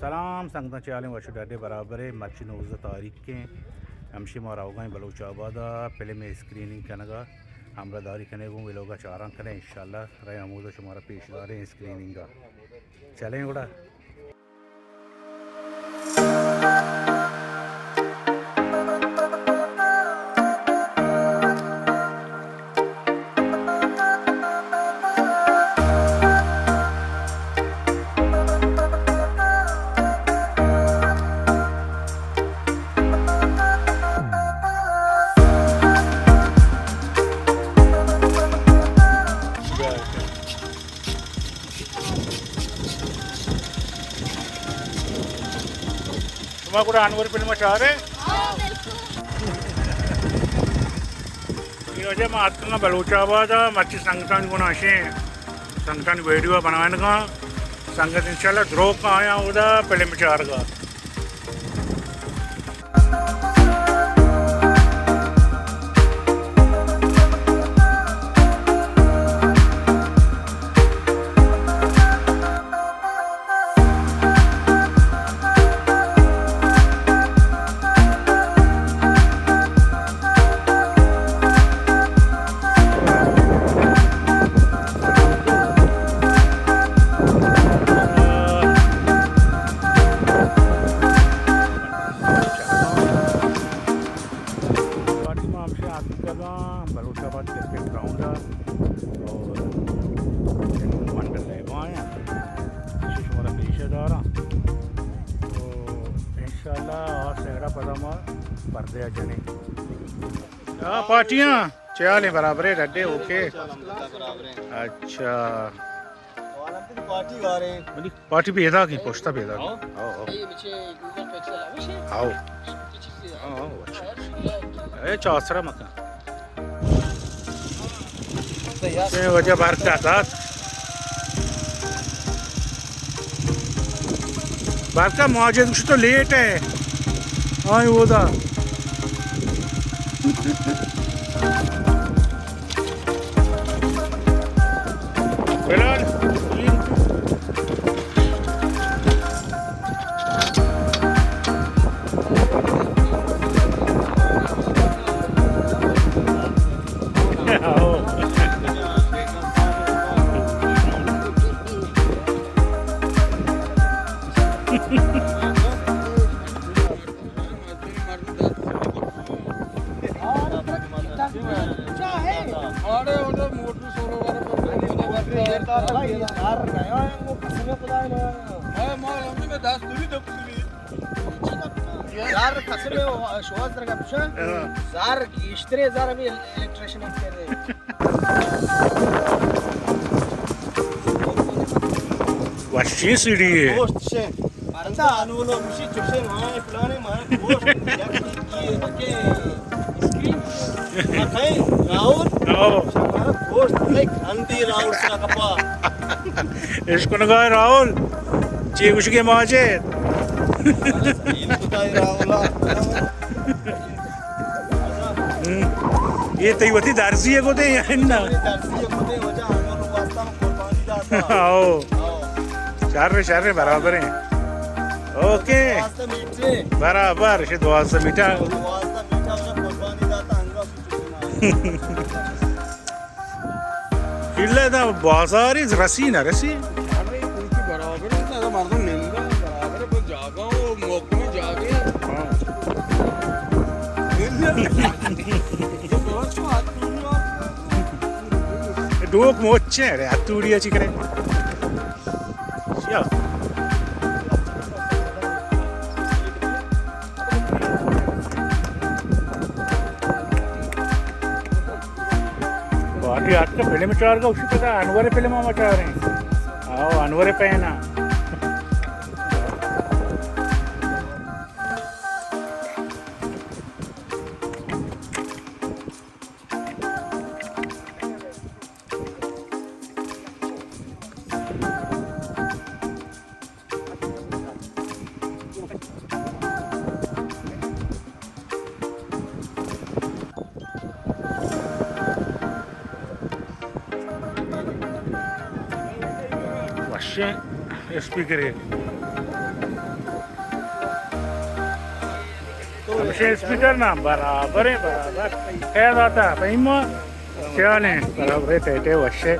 سلام سنگتاں، چے حال ایں؟ وش ڈڈ ئے، برابر ئے؟ مرچی نوزدہ تاریخ ایں، ہمشی ما روگا ایں بلوچ آباد ءَ فلم اسکریننگ کنگ ءَ۔ ہمراہ داری کنے گوں ویلوگ ءَ چاران کنے، انشاءاللہ رئے ہمودا شمارا پیش داریں اسکریننگ ءَ۔ چلیں گڑا۔ شما گڑا انور فلم ءَ چارے؟ اے وجہ ما اتکگاں بلوچ آباد ءَ، مرچی سنگتانی گون اشیں، سنگتانی ویڈیو ءَ بنائینگاں۔ سنگت انشاءاللہ دروک آیاں اودا فلم چارگا۔ پارٹی ما ہمشہ اتکگاں بلوچ آباد کرکٹ گراؤنڈ ءَ اور منڈل لیبا آیاں، شمارا پیش داراں۔ تو انشاءاللہ آ سیڈا پدا ما پردے ءَ جنیں۔ آ، پارٹیاں چے حال ایں؟ برابر ئے؟ ڈڈ ئے؟ اوکے۔ اچھا۔ پارٹی گاریں۔ منی پارٹی پیداک ایں، پشتا پیداک ایں۔ How. How, how. How. How, how, اچھا۔ اے چاسرا مکان۔ چے وجہ برکت ات۔ برکت، ماجد گوشت تو لیٹ ئے۔ آئی اودا۔ بلال۔ زر قسم ءَ شوہاز درگا پوشا۔ ہاں۔ زر گیشتریں زر ہمے الیکٹریشن ءَ کرے۔ وشیں سیڑھی ئے۔ گوشت شے۔ اندا انولو مشی چوشے ماں پلانے ماں گوشت۔ یک کی بکے اسکرین۔ مکھیں راہول۔ ہاں۔ شما گوشت ایک اندی راہول سرا کپا۔ اشکنگا راہول۔ چی گوشگے ماجد؟ ہم۔ اے تئی وتی درزی ءَ گوتے یا نہ؟ درزی ءَ گوتے، وجہ ہمارو واسطہ قربانی داتا۔ آؤ۔ آؤ۔ شر، شر، برابر ایں۔ اوکے۔ دوازدہ میٹر۔ برابر، شے دوازدہ میٹر۔ دوازدہ میٹر وجہ قربانی داتا، ہنگا۔ کلے دا بازاری رسی نہ رسی؟ ارے، کوئی برابر ہے، تو مردم نندا برابر ہے، پر جاگا ہو، موقع میں جاگے۔ ہاں۔ ڈوک موچے رے، اتوڑی اچی کرے۔ چیا؟ باقی آج تو فلم چار گا، اسی پتا انور فلم ہم چار ہیں۔ آؤ، انور پہنا۔ وشیں اسپیکرے۔ ہمیشہ اسپیکر نا برابر ہے، برابر۔ خیر آتا، فہمو؟ چالیں، برابر ہے، ٹیٹے وشے۔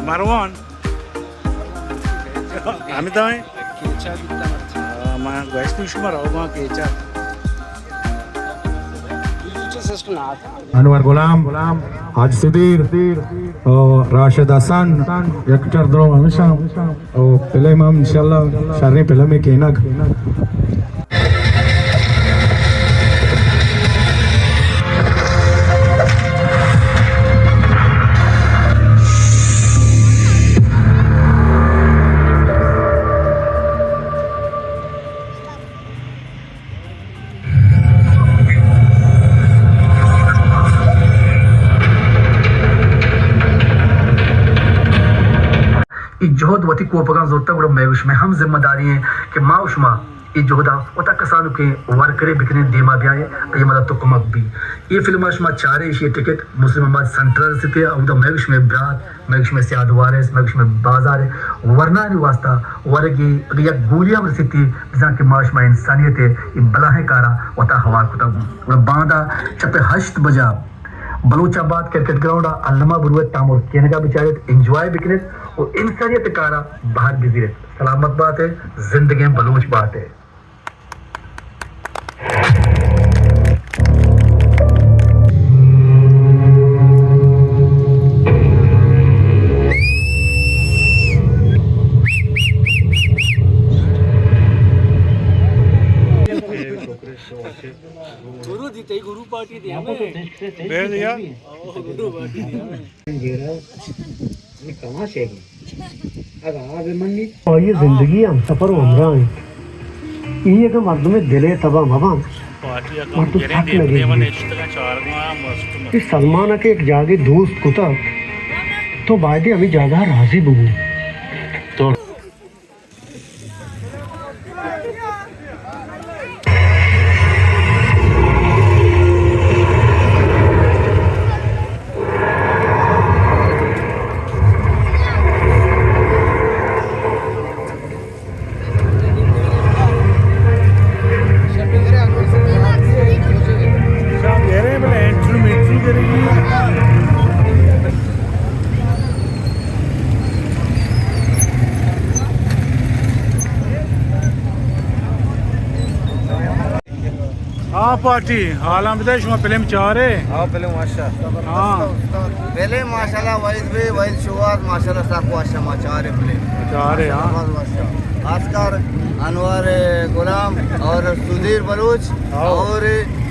مروان۔ ہمدا ایں؟ کیچا بیتا مرچی۔ آ، ما گوشت شما رو ما کیچا۔ انور غلام، حاج سدیر، او راشد حسن، یک چر درو ہمیشہ، او فلم ہم انشاءاللہ شریں فلم کینگ۔ اے جہد وتی کوپگاں زرتگ، گڑا مئے و شمئے ہم ذمہ داری ایں کہ ما و شما اے جہد ء وتا کسانکیں ورکرے بکنیں، دیما بیائیں، اے مدد تو کمک بی۔ اے فلم ء شما چارے، ایشی ٹکٹ مسلم آباد سینٹرل رسیتے، اودا مئے و شمئے برات، مئے و شمئے سیاد وارث، مئے و شمئے بازار ورنانی واسطہ ورگی، اگہ یک گولی ہم رسیتی، بزاں کہ ما شما انسانیت ء اے بلاہیں کارا وتا ہوار کتگ۔ گڑا باندا چپ ہشت بجا بلوچ آباد کرکٹ گراؤنڈ ء الما بروت، تامر کینگا بچارت، انجوائے بکنت و انسانیت کارا بہر بزیرت۔ سلامت بات ئے، زندگیں بلوچ بات ئے۔ گرو دی تئی گرو پارٹی دی ہمیں۔ بے لیا۔ گرو پارٹی دی ہمیں۔ آئی زندگی ہم سفر و ہمراہ انت۔ ای اگہ مردم دل تباہ مبان، مردم سک نگیجی۔ ای سلمان کہ یک جاگے دوست کتا، تو بایدے ہمیں جاگہ راضی ببو۔ تو ہاں پارٹی، حالاں بدے، شما فلم چارے؟ ہاں، فلم وشا۔ ہاں۔ فلم ماشاءاللہ، وحید بی، وحید شواز، ماشاءاللہ سک وشا، ما چارے فلم۔ چارے، ہاں۔ باز وشا۔ خاص کر انور غلام اور سدیر بلوچ ہاں۔ اور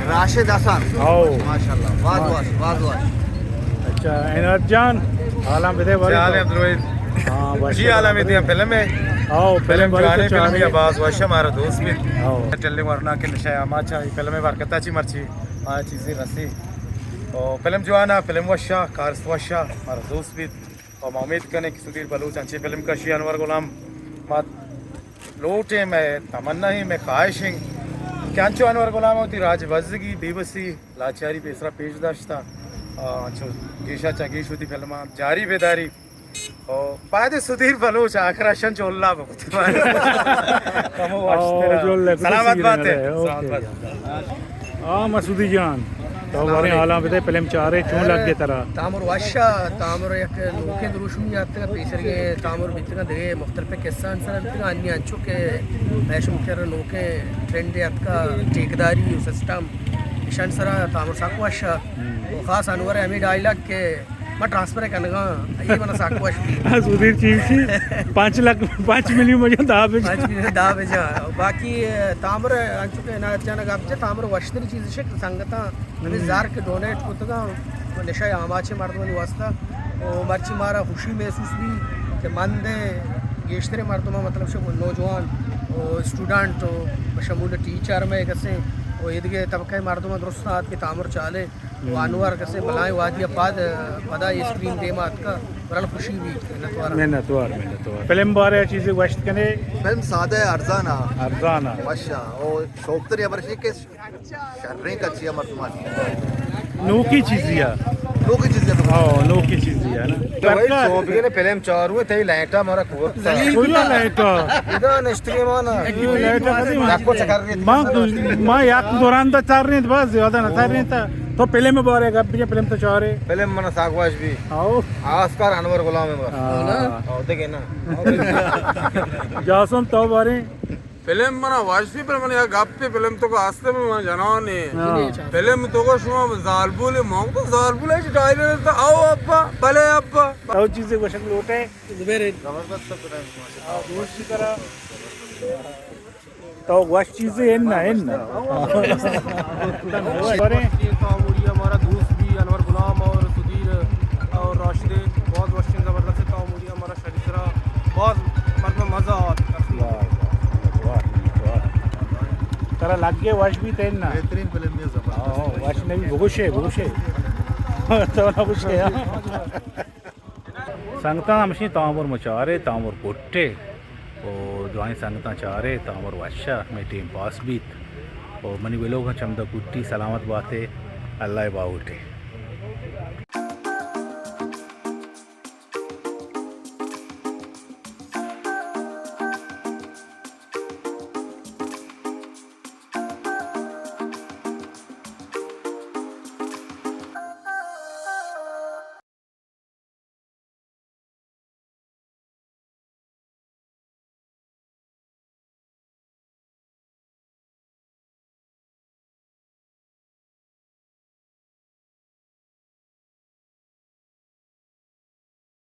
راشد حسن۔ ہاں۔ ماشاءاللہ، باز ہاں۔ وش، باز وش۔ اچھا، عنایت جان، حالاں بدے بارے چالے تو۔ عبدالوحید۔ ہاں، بس جی، حالاں بدے۔ فلم ہے۔ آؤ، فلم فلم بارے جوانے تو فلم چارے۔ یا باز وشا، مارا دوست بھی۔ آؤ۔ ٹلے ورنا کے نشہ آماچا، فلم برکتا چی مرچی، آ چیزیں رسی۔ او فلم جوانا، فلم وشا، کارست وشا، مارا دوست بھی۔ او ما امید کنے کہ سدیر بلوچ انچے فلم کشی انور غلام مات لوٹیں، مئے تمنا ایں، مئے خواہش ایں کہ انچو انور غلام وتی راج بزگی، بے بسی، لاچاری پیسرا پیش داشتا، آ، انچو گیشا چہ گیش وتی فلمان جاری بداری۔ او پائدے سدیر بلوچ آخرا شن چو اللہ بکت۔ کمو واشترا۔ او، جو اللہ سلامت بات ہے۔ اوکے۔ سلامت بات۔ ہاں، مسعودی جان، تو سلام بارے علیکم۔ حالاں بدے، فلم چارے چون لگ گئے ترا؟ تامر وشا، تامر یک نوکیں دروشمی آتگا، پیسرگے تامر بیتگا، دگے مختلف قصہ انسان بیتگا، انی انچو کہ پیش مکر نوکیں ٹرینڈ آتگا، ٹھیکداری و سسٹم، ایشان سرا تامر سک وشا۔ ہم۔ و خاص انور ہمیں ڈائلاگ کہ من ٹرانسفر کنگا، یہ منا سک وش بی۔ سدیر چیمشی، پانچ لاکھ، پانچ ملین مجا دا بجا۔ پانچ ملین دا بجا۔ باقی تامر انچو کہ عنایت جان گپ جا، تامر وشتر چیز شک سنگتاں ہمیں ہم۔ زار کہ ڈونیٹ کتگا، و نشہ آماچ مردمانی واسطہ، و مرچی مارا خوشی محسوس بی کہ من دے گیشتریں مردماں، مطلب شو نوجوان و اسٹوڈنٹ و بشمول ٹیچر مئے کسے و ایدگہ طبقہ مردماں درست آت کہ تامر چالے و انور کسے بلائیں وادی پاد پدا اسکرین دیما اتکا، برال خوشی بھی منتوار۔ منتوار، منتوار۔ فلم بارے چیزے گوشت کنے؟ فلم سادہ ہے، ارزان ہے۔ ارزان ہے۔ وش ہے۔ او شوق تری خبر شی کہ شریں کچی ءَ مردم است۔ نوکی چیزی ءَ۔ نوکی چیزی ءَ۔ ہاں، نوکی چیزی ءَ نا۔ تو بھائی، برکات۔ چوبیس نے فلم چارو ہے، تئی لائٹا مارا کوک۔ ذلیل کوئی کتا۔ لائٹا؟ ادا نشتگی مانا۔ لائٹا کدی ما؟ ما، ما یک دوران دا چار رہے تھے، بس زیادہ نہ چار رہے تھے۔ تو فلم بارے گپ بھی، فلم تو چارے۔ فلم منا ساگواش بھی۔ آؤ۔ آسکار انور غلام ہے بس۔ ہاں۔ آؤ، دیکھے نا۔ جاسم تو بارے۔ فلم منا وش بی، پر من یک گپے، فلم تو کو ہستے من جنانے۔ ہاں۔ فلم تو کو شما زالبول، من تو زالبول ہے، ڈائریکٹر تا، آؤ ابا، بلے ابا۔ او چیزے گوشگ لوٹے۔ زبیر۔ زبردست فلم، ماشاءاللہ۔ دوست کی طرح۔ تو وش چیزے ہے نا، ہے نا۔ تاموری ہمارا دوست بھی انور غلام اور سدیر اور راشد، بہت وش، زبردست۔ تاموری ہمارا شریف سرا باز مردم مزہ آت۔ واہ، واہ، واہ۔ ترا لگے وش بیت اِنت نا؟ بہترین فلم ہے، زبردست۔ ہاں، وش نبی، بگوشے، بگوشے۔ تو نہ گوشے، ہاں۔ سنگتاں ہمشی تامر مچارے، تامر پٹے۔ او دوائیں سنگتاں چارے، تامر وشا، مئے ٹیم پاس بیت۔ او منی ولوگاں چمدا کٹی، سلامت باتے، اللہ باہوٹے۔